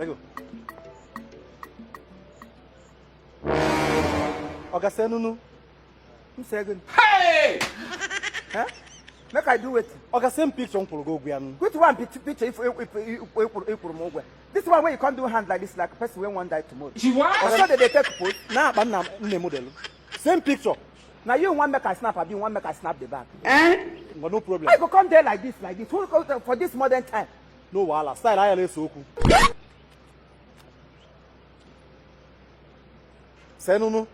Lego. Oga see nunu. M see gịnị? Eh? Make I do wetin? Oga same picture m kwụrụ gị ụgwọ ya nụ. Which one be picture if ịkwụrụ m ụgwọ? This one wey you come do hand like this like person wey wan die tomorrow. She what? Na so they dey take pose. Na akpa nna nne modelu. Same picture. Na you wan make I snap abi you wan make I snap the bag? Ngwa no problem. Why you go come there like this like this? Who go for this modern time? No wahala. Style ayala ese okwu. See nunu.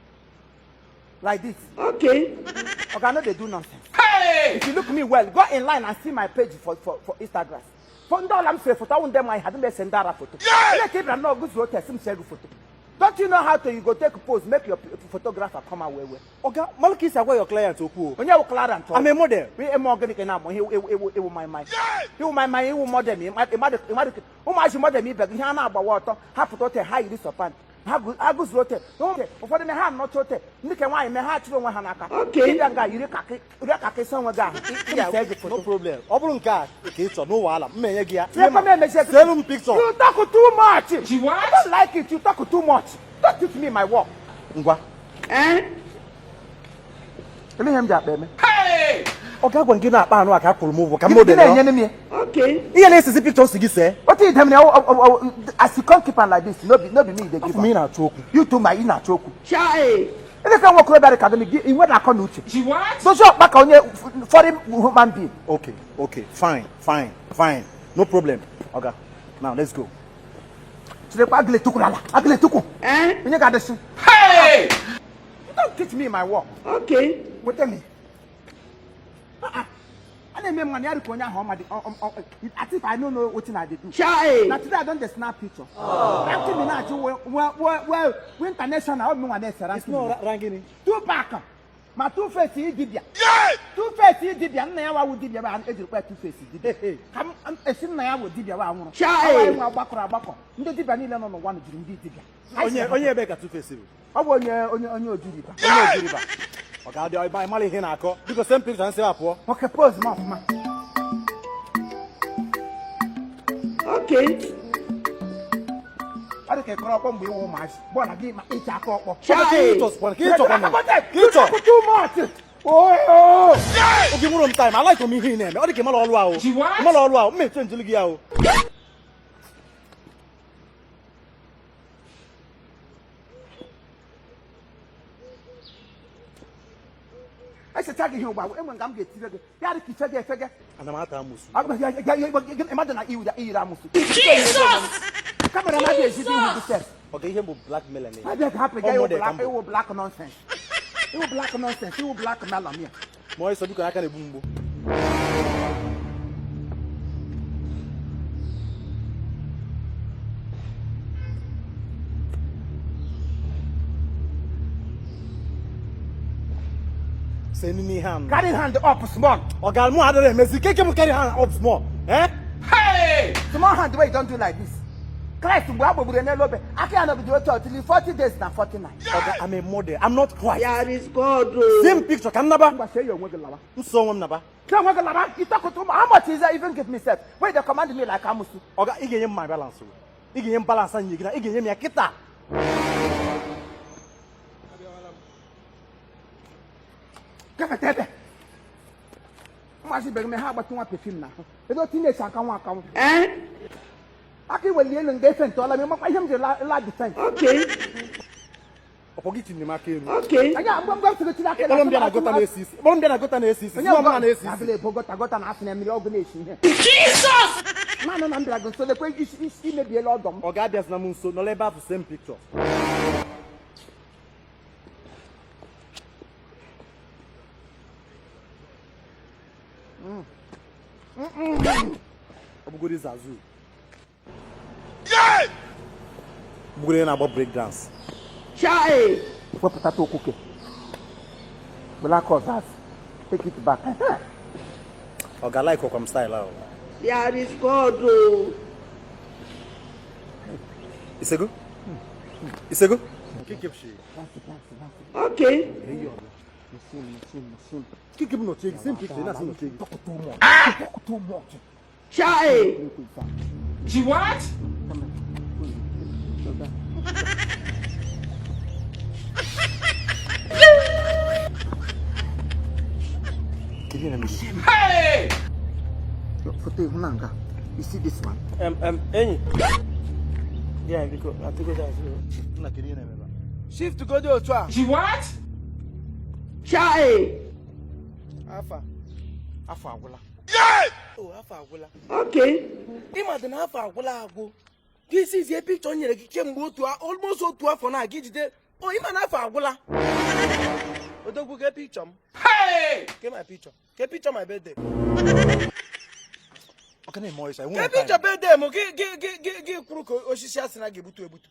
Like this. Okay. Oga no dey do nonsense. Hey! If you look me well, go in line and see my page for Instagram. For ndị ọla m sere foto, awụ ndị ma ihe adị m ese ndị ara foto. Ele ka ị bịara nnọọ guzuo otu esi m see gị foto. Don't you know how to you go take pose make your photographer come out well well? Oga, malụ ka isi agwa your client okwu o. Onye wụ Clarence? I'm a model. Eme ọgịnị ka ị na-amụ ihe ewu ewu my my. Iwu my my iwu model ịmadụ ịmadụ ụmụazị model ibe gị ihe a na-agbawa ọtọ ha pụta ote ha yiri sọpan ha guzuru ote ụfọdụ mee ha nnọcha ote ndị ke nwaanyị mee ha chịrị onwe ha n'aka. Okay. Ịbịa nga yiri kakị rie kakị sọ onwe gị ahụ ị gị No foto. problem. Ọ bụrụ nke a ka ị chọrọ, no wahala. M enye gị ya. Tinye m emezie gị. Selu m picture. You talk too much. She what? I don't like it. You talk too much. Don't teach me my work. Ngwa. Eh? Ele ihe m ji akpa eme. Hey! Oga gwa gị na-akpa anụ a ka akwụrụ m ụgwọ ka m Gịnị model na-enye m ya? Okay. Ihe na-esezi picture si gị see. Otu ide m na as you come keep am like this, no be me dey give Afọ m ị am. na-achọ okwu. You too ma ị na-achọ okwu. Chai. Ele ka nwa okorobịa dị ka gịnị gị ị nwere akọ na uche. She what? Dozie ọkpa ka onye foreign human being. Okay, okay, fine, fine, fine. No problem. Oga, now let's go. Chirekwa agịla etukwu ala agịla etukwu. Eh? Onye ga-adịsị. Hey! You don't teach me my work. Okay. Weta m. Ah, ah. A na-eme m mana ya dị ka onye ahụ ọma dị as if I no know wetin I dey do. Chai. Na today I don dey snap picture. Ranking Minaj we international ọ bụ nwa na-ese It's ranking. not ranking. Tupac ma Two Face dibịa. Two Face dibịa nna ya wawu dibịa ba ejiri kpọ ya Two Face dibịa. Ka m esi nna ya wụ dibịa wa nwụrụ. Chai. Ọ nwa gbakọrọ agbakọ. Ndị dibịa niile nọ n'ụwa nụ jiri ndị dibịa. Onye onye ebe ka Two Face bụ? Ọ bụ onye onye onye Oju River. Onye Oji River. Ọ ga-adị ịma ịmara ihe ị na-akọ. Biko same picture nsị apụọ. Nwoke pose m ọfụma. Okay. Ọ dị ka ịkọrọ ọkpọ mgbe ịwụ ụmụazị. Bọọlụ gị ma ịcha aka ọkpọ. Chai. Ka ị chọkwanụ? Ka ị chọ? Too much. Oh, Oge nwụrụ m time, I like m ihe ị na-eme. Ọ dị ka ịmara ọlụ ahụ. She what? Ịmara ọlụ ahụ, m eche njili gị ahụ. Echecha gị ihe ugbu a, enwe nga m ga-etire gị. Ya dị ka ife gị efe gị. Ana m ata amụsụ. Mmadụ na iwu iyiri amụsụ. Jesus! Kamera na ejide ihu gị sef. Oga ihe bụ blackmailer na Abịa ka hapụ gị Ọ iwu model ka black m bụ. iwu black nonsense. Iwu black nonsense, iwu black melon ya. Ma ọ ịsọ biko aka na-egbu mgbu. See n'ime ihe anụ. Carry hand up small. Ọ ga mụ adịrị emezi keke m carry hand up small. Eh? Hey! Small hand wey you don do like this. Christ mgbe a gbagburu ya n'elu obe, aka ya nọgidere otu ọtụtụ 40 days na 49. Oga, I'm a model. I'm not Christ. There is God. oh. Same picture ka m naba. Ngwa see ya onwe gị lawa. Nso onwe m naba. See onwe gị lawa. You talk to how much is that even give me sef? Wey dey command me like amusu. Oga, ị ga-enye m my balance o. Ị ga-enye m balance anyị gị na ị ga-enye m ya kịta. Gafete ebe. Ụmụazị bere m ha agbata nwa perfume n'ahụ. Ebe otu ị na-esi akanwụ akanwụ. Eh? Aka iweli elu nga efe ntọala m ịmakwa ihe m ji la defense. Okay. Ọkwọ gị tinyere m aka elu. Okay. Anya mgbe mgbe m sịrị tiri aka Kpọrọ m bịa na gota na-esi isi. Kpọrọ m bịa na gota na-esi isi. Onye Sị m na na-esi isi. abụla ebo gota gota na asị na mmiri ọgụ na-esi ihe. Jesus! Mmanụ na m bịara gị nso lekwe isi isi imebiela ọdọ m. Ọ ga-abịazina m nso nọrọ ebe ahụ same picture. Ọ bụgoro zazu. Ọ bụgoro onye na-agba break dance. Chai. Wepụtata okwuke. Were aka ọzọ azụ. Take it back. Ọ ga-like ọkwa m style ahụ. There is God. oh. Isego? Isego? Okay. Kike m nọchie gị, same picture, ị na-asị nọchie gị. Talk too much. Talk too much. Chai. She what? Hey! Foto ihu na nga. You see this one? Enyi. Ya biko, atụgodo azụ. Nna, kedu ihe na-eme ebe a? Shift godi otu a. She what? Chai. Afa. Afọ agwụla. O, afọ agwụla. Okay. Ịma dị na afọ agwụla agwụ. This is a picture m nyere gị kemgbe otu almost otu afọ na gị jide. O, ịma na afọ agwụla. Odogwu, ke picture m. Hey! Ke my picture. Ke picture my birthday. Ọ ka na-eme ọyịsa. Ke picture birthday m gị gị gị gị gị kwuru ka osisi asị na ga-egbutu egbutu.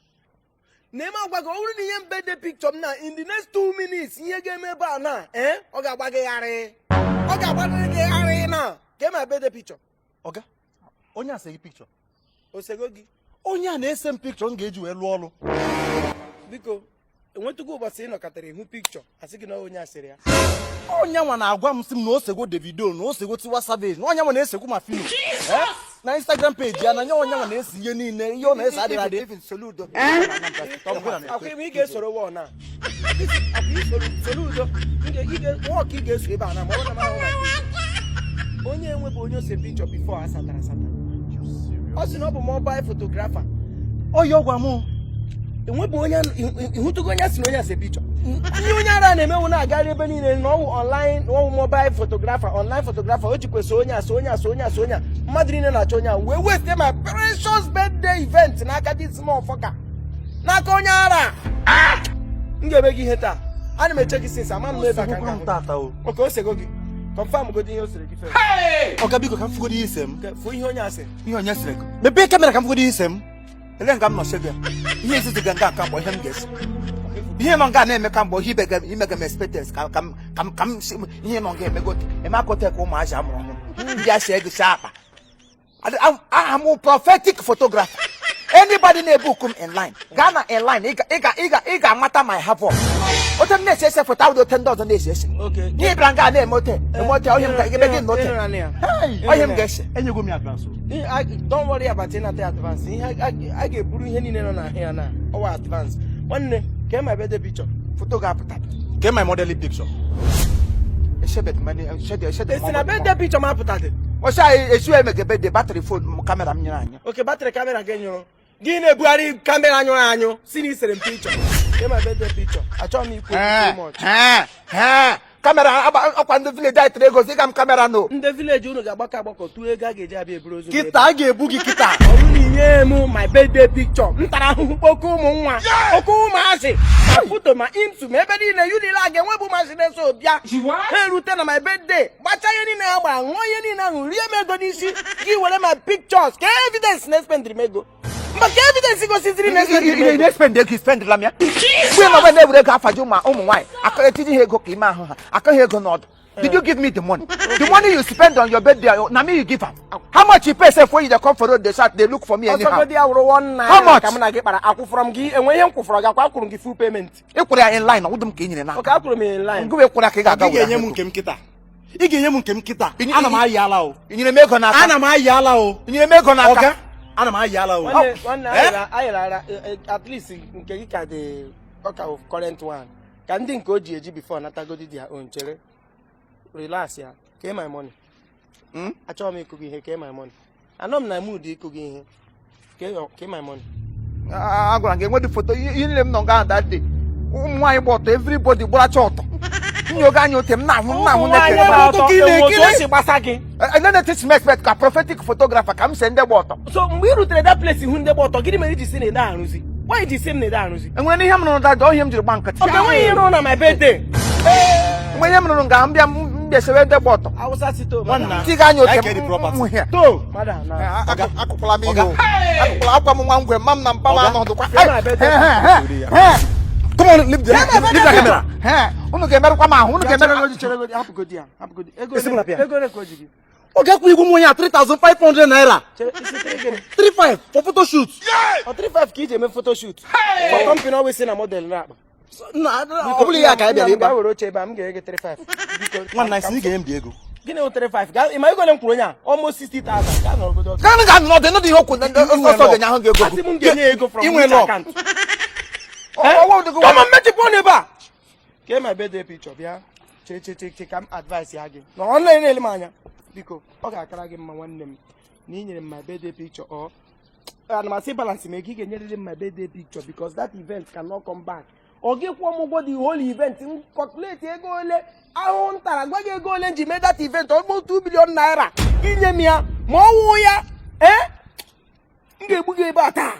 Na-eme agwa gị, ọ bụrụ na ihe m birthday picture m na in the next 2 minutes, ihe ga-eme ebe a na ọ ga-agba gị gharị. Ọ ga-agbarịrị gị gharị na. Ke my birthday picture. Ọga, onye a sị gị picture? Osego gị. Onye a na-ese m picture m ga-eji wee lụọ ọrụ. Biko, enwetụgo ụbọchị ị nọkọtara ihu picture asị gị na onye asịrị ya? Onye nwa na-agwa m sị m na osego Davido, na osego Tiwa Savage, na onye nwa na-esekwu ma Phyno. Eh? Na Instagram page ya na nye onye nwa na-ese ihe niile, ihe ọ na-ese adịghị adị. Even Soludo. Akwa ime ị ga-esoro wọ na akwa isoro Soludo wọ ka ị ga-eso ebe a na ma ọ bụrụ na m ahụ my picture. Onye enwebụ onye ose picture before asatara asata, ọ sị na ọ bụ mobile photographer. Oyi, ọ gwa m. Enwebụ onye ịhụtụgo onye sị na onye ase picture? Ihe onye ara na-emenwu na-agagharị ebe niile na ọwụ online, na ọwụ mobile photographer, online photographer. O jikwesị onye asa, onye asa, onye asa, onye a mmadụ niile na-achọ onye a wee waste my precious birthday event n'aka this small fucker, n'aka onye ara. M ga-eme gị ihe taa. Ana m eche gị since, ama m n'ebe a ka Osegokwuru m m tata o. oke osego gị. Confirm godi ihe o sere gị first. Hey! Ọga, biko, ka m fugoro ihe ise m. Fụ ihe onye asị. Ihe onye sịrị gị? Mepee camera ka m fugoro ihe ise m. Ele nga m nọ sị gị. Ihe izizi ga nga ka mgbe ihe m ga-esi. Ihe nọ nga na-eme ka mgbe ihe ibe ga imega m expectations ka m ihe nọ nga emego eme akọta ka ụmụazị amụrụ ọhụrụ ndị a si ego si akpa. Aha m prophetic photographer. Anybody na-ebook m in line, gaa na in line, ị ga-amata my havoc. Ote m na-ese ese foto awụdị ote ndị ọzọ na-ese ese. Okay. Ihe bịara nga na-eme ote eme ote ohe m ga ebe gị na ote Ịhụnanya ya. ohe m ga-ese. Enyego m ya advance o. Don't worry about ịnata advance. Ihe a ga-eburu ihe niile nọ n'ahịa ya na ọwa advance. Nwanne, kee my birthday picture. Foto ga-apụta. Ke my modeling picture. Eshebet mani eshede eshede. Esi na birthday picture m apụtadị? Ọsọ anyị esu emege birthday battery phone m camera m nyere anyị. Oke battery camera gị nyụrụ, gị na-ebugharị camera anyụrụ anyụ si na isere m picture. Kee my birthday picture, achọghị m ikwu okwu too much. Camera ọkwa ndị village anyị tere ego ziga m camera no. Ndị village unu ga-agbakọ agbakọ tụọ ego a ga-eji abịa eburu ozu gị ebe. Kịta a ga-ebu gị kịta. Ọ bụrụ na inye m my birthday picture, m tara ahụhụ kpoko ụmụ nwa oke ụmụazị ma foto ma imsu ma ebe niile yu niile a ga-enwe bụ masị na-eso bịa. She what? Ha erute na my birthday, gbachaa ihe niile ha gbara, ṅụọ ihe niile ahụ, rie m ego n'isi gị, were my pictures ka evidence na espendịrị m ego mba, ka evidence gosiziri na espendịrị m ị ego. na-espend ego, spendla m ya mgbe nọ na-ewere ego afaji ụmụ nwaanyị aka etinye ha ego ka ime ahụ ha aka ha ego n'ọdụ. Did you give me the money? The money you spend on your birthday, na me you give am. How much you pay sef when you dey come for road dey shout, dey look for me anyhow? Ọsọgodi ya wụrụ one How naira much? ka mụ na gị kpara, akwụfọrọ m gị enwe ihe m kwụfọrọ gị akwa, akwụrụ m gị full payment. Ị kwụrụ ya in line, ọwụdụ m ka ị nyere n'aka. Oke akwụrụ m in line. Ngị wee kwụrụ ya ka ị ga-aga Ị were ga-enye m ahụ ego. nke m kịta. Ị ga-enye m nke m kịta. Ana m ayị ala o. Ị nyere m ego n'aka? Ana m ayị ala o. Ị nyere m ego n'aka? Ọga, ana m ayị ala o. Nwanne, nwanne. Eh? Ayịra ara at least nke gị ka dị, ọ ka wụ current one ka ndị nke o ji eji before natagodi their own. Chere, relax ya. Kee my money. Achọghị m ịkụ gị ihe. Kee my money, anọ m na mood ịkụ gị ihe. Kee my money. A gwara m gị enwedị foto ihe niile m nọ nga that day. Ụmụ nwaanyị gba ọtọ, everybody gbaracha ọtọ, nyoga anya ote m na-ahụ Ụmụ nwaanyị na-ekere gba m. ọtọ, Ka ị enwe otu o na-ekiri? si gbasa gị? Ndị na-etisi m expect ka prophetic photographer ka m se ndị gba ọtọ. So mgbe ị rutere that place hụ ndị gba ọtọ, gịnị mere iji si na ede arụzi? Why iji si m na ede arụzi? Enwere ihe m rụrụ dada ihe m jiri gba nkịtị. Ọ ga-enweghị ihe rụrụ na my birthday. Enwere ihe m rụrụ nga m bịa m bịa sewe ndị gba ọtọ. Awụsa si to. Nwanna. Tiga anya ote Like the m property. m here. To madam na. Akụkwala m ihe Ọga. o. Akụkwala akwa m nwa ngwe mma m na mpa m Ọga. anọdụkwa. Kee my birthday. Come on, leave the camera. Unu ga-emerụkwa m ahụ, unu ga-emerụ. Cheregodi, cheregodi, hapụgodi ya, hapụgodi ego. Esi m na pịa. Ego ole ka o ji gị? Ọ ga-akwụ igwe m onye a 3500 naira. Chere, isi tere gịnị? 35 for photo shoot. Ọ 35 ka iji eme photoshoot for company always na model na-akpa? Nna, ọ bụrụ ya ka anyị bịara Nna m, ịgba. gaa were oche ebe a, m ga-enye gị 35, biko. Nwanna, isi ị ga-enye m dị ego. Gịnị wụ 35? Gaa, ị ma ego ole m kwụrụ onye a? Almost 60,000. Gaa nọrọgodo ọdụ. Gaa ga nọdụ nọdụ ihe okwu ọsọ ga-enye ahụ gị ego. Asị m ga-enye ya ego from Inwe which lọ. account? Ọwọ́ òdòdó. Come on, mechipụ ọnụ ebe a. Kee my birthday picture bịa. Che che che che ka m advice ya gị. Na online na-ele m anya. Biko, ọ ga-akara gị mma nwanne m na ị nyere m my birthday picture ọ ana m asị balance m ego, ị ga-enyerịrị m my birthday picture because that event cannot come back. Ọ gị kwụọ m ụgwọ the whole event, m calculate ego ole ahụhụ m tara, gwa gị ego ole m ji mee that event, almost 2 billion naira. Inye m ya ma ọ wụ ya, ee, m ga-egbu gị ebe a taa.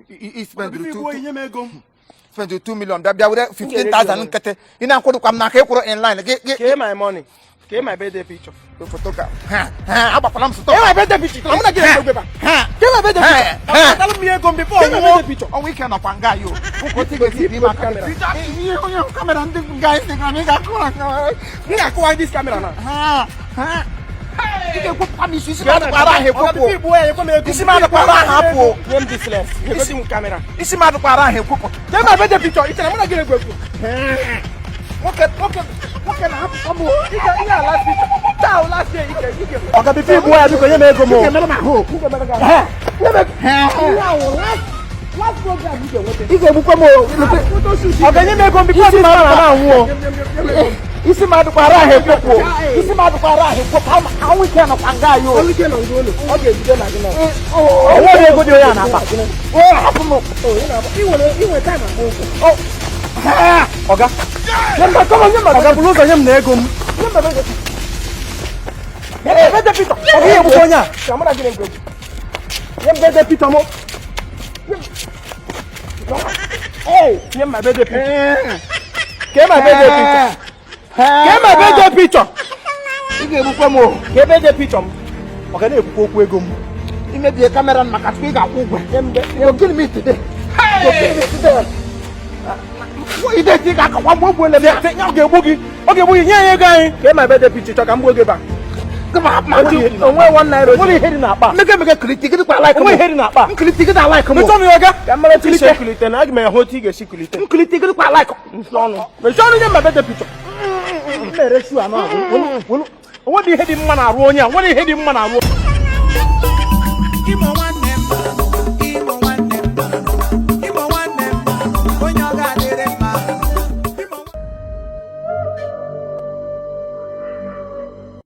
Nye m ego m. Spend 2 million bịa bịa were 15,000 nkịtị ị na-akwụdụkwa m n'aka ịkwụrụ in line gị gị. Kee my money, kee my birthday picture. Foto ka ha ha agbakwala m foto. Kee my birthday picture, mụ na gị na-ekwu ebe a. Kee my birthday picture. Agbakala m ya ego m before Kee my nwụọ. birthday picture. Ọnwụ ike nọkwa nga yo ụkwụ otu ga-esi dị maka Camera. ihe onye kamera ndị nga Instagram ị ga-akụ aka. M ga-akụwa this camera na. Ha ha ị ga-ekwupụkwa m isi isi m adịkwara ahụ ekwupụ. Igbuo ya, ekwe m ego. Isi m adịkwara ahụ apụ. Nye m this lens. Egosi m kamera. Isi m adịkwara ahụ ekwupụ. Kee my birthday picture. Ị chere mụ na gị na-egwu egwu? Nwoke nwoke nwoke na-ahapụkwa m o. Ike ihe a last picture. Taa o last day ike ike. Ọ ga before igbuo ya, biko nye m ego m. Ị ga-emere m ahụ. M ga-emere gị ahụ. Nye m ego. Ihe a wụ last last program ị ga-enweta. Ị ga-egbukwa m o. Photo shoot. Ọ ga-enye m ego m before m mara na m anwụọ. Isi m adịkwara ahụ ekwupụ. Isi m adịkwara ahụ ekwupụ. Anwụ ike nọkwa nga yo. Ọnwụ ike nọ ngị ụlọ. Ọ ga-ejide na gị na. Onwe dị ego dị onye a na-akpa. O hapụ m. Ị nwere ị nwere time akpọ ụkwụ. Ọga. Nye m come on, nye m Ọga, buru ụzọ nye m na ego m. Nye m birthday picture. Nye m birthday picture. Ọ ga egbukwa onye a. Ka mụ na gị na-egwu egwu. Nye m birthday picture mụ. Hey, nye m my birthday picture. Kee my birthday picture. Kee my birthday picture. Ị ga-egbukwa m o. Kee birthday picture m. Ọ ga na-ekwukwa okwu ego m. Imebie kamera m maka tupu ị ga-akwụ ụgwọ. You go kill me today. You go kill me today. Ide ti ga-akọkwa mgbe ogbuole m ya. Ọ ga-egbu gị. Ọ ga-egbu gị. Nye anyị ego anyị. Kee my birthday picture, chọ ka m gbuo gị ebe a. Gị ma hapụ m aka. Onwe one naira. Onwere ihe dị n'akpa. Mmege mmege kiliti gị dịkwa like m. Onwe ihe dị n'akpa. Nkiliti gị na like m. Mechie ọnụ ya, ọga. Ka m mara otu i si ekulite na aga m ahụ otu ị ga-esi kulite. Nkiliti gị dịkwa like m. Mechie ọnụ. Mechie ọnụ, nye m my birthday picture. M na-ere shoe anọ ahụ. Onwe dị ihe dị mma na-arụ onye a. Nwere ihe dị mma na-arụ.